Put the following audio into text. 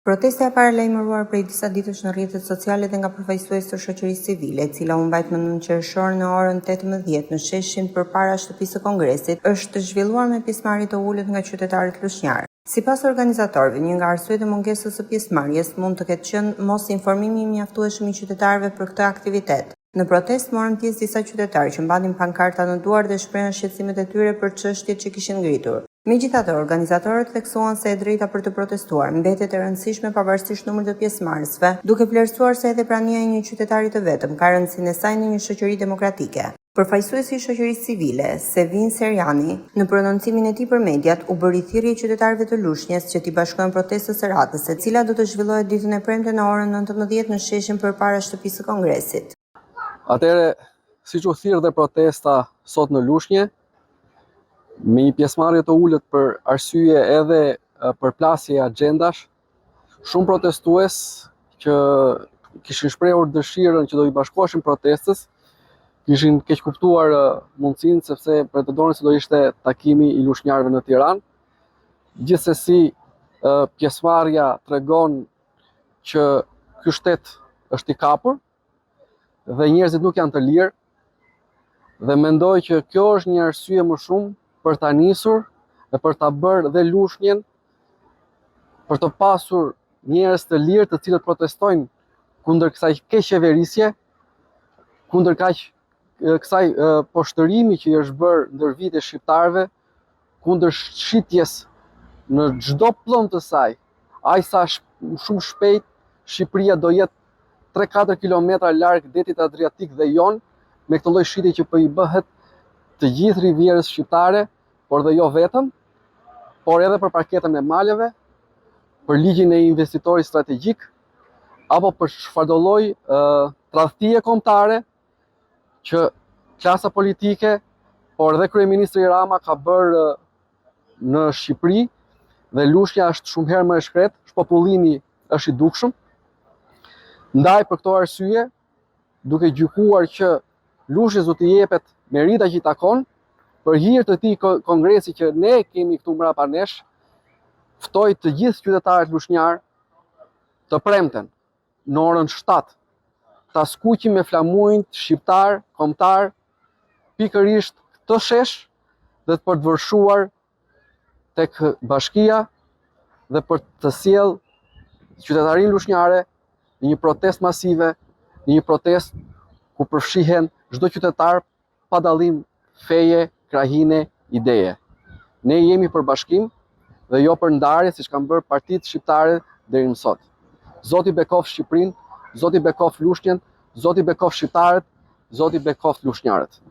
Protesta e paralajmëruar prej disa ditësh në rrjetet sociale dhe nga përfaqësues të shoqërisë civile, e cila u mbajt më 9 qershor në orën 18 në sheshin përpara Shtëpisë së Kongresit, është zhvilluar me pjesëmarrje të ulët nga qytetarët lushnjarë. Sipas organizatorëve, një nga arsyet e mungesës së pjesëmarrjes mund të ketë qenë mosinformimi i mjaftueshëm i qytetarëve për këtë aktivitet. Në protestë morën pjesë disa qytetarë që mbanin pankarta në duar dhe shprehën shqetësimet e tyre për çështjet që kishin ngritur. Megjithatë, organizatorët theksuan se e drejta për të protestuar mbetet e rëndësishme pavarësisht numrit të pjesëmarrësve, duke vlerësuar se edhe prania e një qytetari të vetëm ka rëndësinë e saj në një shoqëri demokratike. Përfaqësuesi i shoqërisë civile, Sevin Serjani, në prononcimin e tij për mediat, u bëri thirrje qytetarëve të Lushnjes që t'i bashkohen protestës së radhës, e cila do të zhvillohet ditën e premte në orën 19 në sheshin përpara Shtëpisë së Kongresit. Atëherë, siç u thirr dhe protesta sot në Lushnje, me një pjesëmarrje të ulët për arsye edhe përplasje agjendash, shumë protestues që kishin shprehur dëshirën që do i bashkoheshin protestës, kishin keqkuptuar mundësinë sepse pretendonin se do ishte takimi i lushnjarëve në Tiranë. Gjithsesi, pjesëmarrja tregon që ky shtet është i kapur dhe njerëzit nuk janë të lirë dhe mendoj që kjo është një arsye më shumë për ta nisur dhe për ta bërë dhe Lushnjen për të pasur njerëz të lirë të cilët protestojnë kundër kësaj keqqeverisje, kundër kaq kësaj poshtërimi që i është bërë ndër vite shqiptarëve, kundër shitjes në çdo pëllëmbë të saj, aq sa shumë shpejt Shqipëria do jetë 3-4 kilometra larg detit Adriatik dhe Jon, me këtë lloj shitje që po i bëhet të gjithë rivierës shqiptare, por dhe jo vetëm, por edhe për paketën e maleve, për ligjin e investitorit strategjik, apo për çfarëdo lloj tradhtie kombëtare që klasa politike, por dhe kryeministri Rama ka bërë në Shqipëri dhe Lushnja është shumë herë më e shkretë, shpopullimi është i dukshëm. Ndaj për këto arsye, duke gjykuar që Lushnjës do t'i jepet merita që i takon, për hir të këtij kongresi që ne kemi këtu mbrapa nesh, ftoj të gjithë qytetarët lushnjarë të premten në orën 7 ta skuqim me flamujt shqiptarë, kombëtarë, pikërisht këtë shesh dhe për të vërshuar tek bashkia dhe për të sjellë qytetarinë lushnjare në një protestë masive, në një protestë ku përfshihen çdo qytetar pa dallim feje, krahine, ideje. Ne jemi për bashkim dhe jo për ndarje siç kanë bërë partitë shqiptare deri më sot. Zoti bekoftë Shqipërinë, Zoti bekoftë Lushnjën, Zoti bekoftë shqiptarët, Zoti bekoftë lushnjarët.